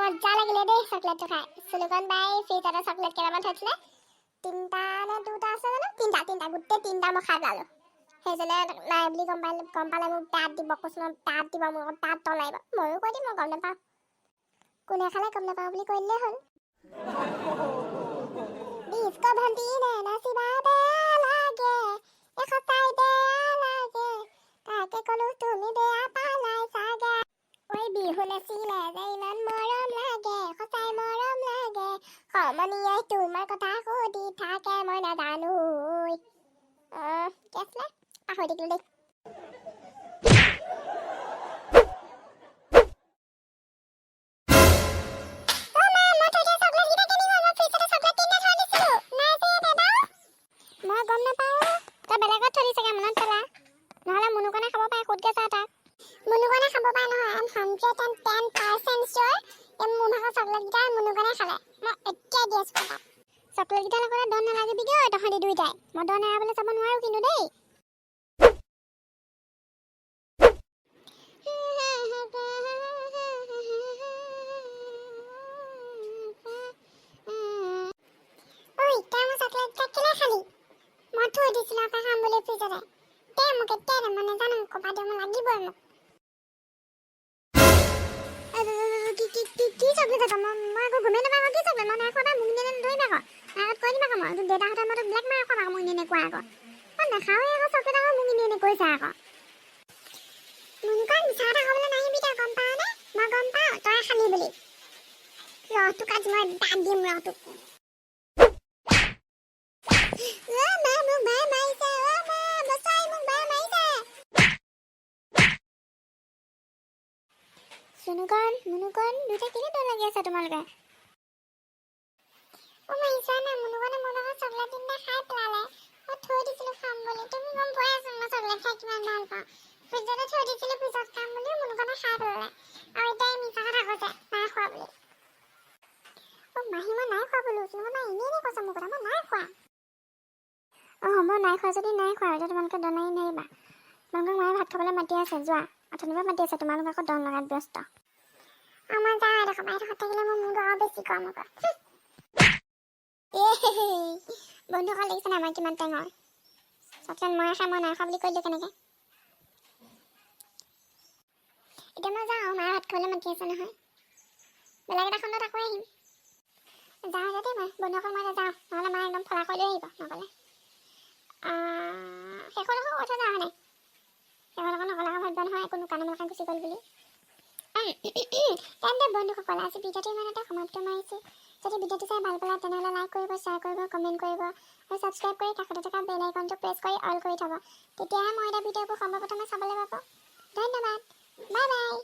মজা লাগিলে দেই চকলেটটো খাই। চুনুকণ বাই ফ্ৰিজতে চকলেট কেইটামান থৈছিলে, তিনিটা নে দুটা আছে জানো, তিনিটা, তিনিটা, গোটেই তিনিটা মই খাই পেলালোঁ। সেইজনে নাই বুলি গম পালে, গম পালে মোক দাঁত দিব, কৈছোঁ মই, দাঁত দিব মোক, দাঁত তলাইব। ময়ো কৈ দিম, মই গম নাপাওঁ, কোনে খালে গম নাপাওঁ বুলি কৈ দিলেই হ'ল। ডিস্কো ভণ্টি, নাচিবা, বেয়া লাগে, এ সঁচাই বেয়া লাগে, তাকে ক'লো, তুমি বেয়া পালাই চাগে। ঐ, বিহু নাচিলে যে ইমান মৰম লাগে, সঁচাই মৰম লাগে। সমনীয়াই তোমাৰ কথা সুধি থাকে, মই নাজানো। ঐ। কি আছিলে, পাহৰি থাকিলো দেই। অ মা, মই থৈ দিয়া চকলেটকেইটা কেনি গ'ল? মই ফ্ৰিজতে চকলেট তিনিটা থৈ দিছিলো, নাই যে ইয়াত এটাও। মই গম নাপাওঁ, তই বেলেগত থৈ দি চাগে, মনত পেলা। নহ'লে মুনুকণে খাব পাৰে, সোধগে যা তাক। মুনুকণে খাব পাৰে নহয়, I am 110% sure, এই মোৰ ভাগৰ চকলেটকেইটা মুনুকণে খালে। মই এতিয়াই দি আছো তাক। চকলেটকেইটাৰ লগতে দন নালাগিবিগৈ ঐ তহঁতি দুইটাই। মই দন এৰাবলৈ যাব নোৱাৰো কিন্তু দেই। ঐ, তই মোৰ চকলেটকেইটা কেলে খালি? মই থৈ দিছিলো আকৌ খাম বুলি ফ্ৰিজতে। দে মোক এতিয়াই দে, মই নাজানো, ক'বা দে, মোক লাগিবই মোক। কি কি কি কি চকলেট আকৌ? মই আকৌ গমেই নাপাওঁ আকৌ কি চকলেট। মই নাই খোৱা পাই, মোক এনে নধৰিবা আকৌ। আগত কৈ দিম আকৌ, মই তোৰ দেউতাহঁতে মই তোক ব্লেক মাৰ খুৱাম আকৌ, মোক এনে কোৱা আকৌ। মই নাখাওঁৱেই আকৌ চকলেট আকৌ, মোক এনে এনে কৈছা আকৌ। মুনুকণ, মিছা কথা ক'বলৈ নাহিবি, তই গম পাৱ নে? মই গম পাওঁ তই খালি বুলি। ৰহ, তোক আজি মই দাঁত দিম, ৰহ তোক। অ মা, মোক বাই মাৰিছে, অ মা, বচাই, মোক বাই মাৰিছে। চুনুকণ, মুনুকণ, দুইটা কেলে দৰ লাগি আছা তোমালোকে? অ মাহী, চোৱা না, মুনুকণে মোৰ লগত চকলেট তিনিটা খাই পেলালে। মই থৈ দিছিলো খাম বুলি, তুমি গম পোৱাইচোন মই চকলেট খাই কিমান ভাল পাওঁ। ফ্ৰিজতে থৈ দিছিলো পিছত খাম বুলি, মুনুকণে খাই পেলালে আৰু এতিয়া এই মিছা কথা কৈছে নাই খোৱা বুলি। অ মাহী, মই নাই খোৱা বোলো। চুনুকণ বাই এনেই এনেই কৈছে মোৰ কথা, মই নাই খোৱা। অ হ'ব, নাই খোৱা যদি নাই খোৱা। এতিয়া তোমালোকে দনাই নাহিবা। তোমালোকক মায়ে ভাত খাবলৈ মাতি আছে, যোৱা। অথনিৰ পৰা মাতি আছে, তোমালোক আকৌ দন লগাত ব্যস্ত। আমাৰ যাওঁ, এডোখৰ পৰা এডোখৰত থাকিলে মোৰ মূৰটো আৰু বেছি গৰম হ'ব। এ বন্ধুসকল, দেখিছেনে আমাৰ কিমান টেঙৰ? চকলেট মই খাই, মই নাই খোৱা বুলি কৈ দিলোঁ কেনেকৈ? এতিয়া মই যাওঁ, মায়ে ভাত খাবলৈ মাতি আছে নহয়। বেলেগ এটা খণ্ডত আকৌ আহিম। যাওঁ এতিয়া দেই মই। বন্ধুসকল, মই এতিয়া যাওঁ, নহ'লে মায়ে একদম ফলা কৰি লৈ আহিব নগ'লে। শেষৰডোখৰ কৈ থৈ যাওঁ হয়নে? শেষৰডোখৰ নক'লে আকৌ ভাবিব নহয় একো নোকোৱা নেমেলাকৈ গুচি গ'ল বুলি। তেন্তে বন্ধুসকল, আজি ভিডিঅ'টো ইমানতে সমাপ্ত মাৰিছোঁ। যদি ভিডিঅ'টো চাই ভাল পালে, তেনেহ'লে লাইক কৰিব, শ্বেয়াৰ কৰিব, কমেণ্ট কৰিব আৰু ছাবস্ক্ৰাইব কৰি কাষতে থকা বেল আইকনটো প্ৰেছ কৰি অল কৰি থ'ব। তেতিয়াহে মই এটা ভিডিঅ'বোৰ সৰ্বপ্ৰথমে চাবলৈ পাব। ধন্যবাদ, বাই বাই।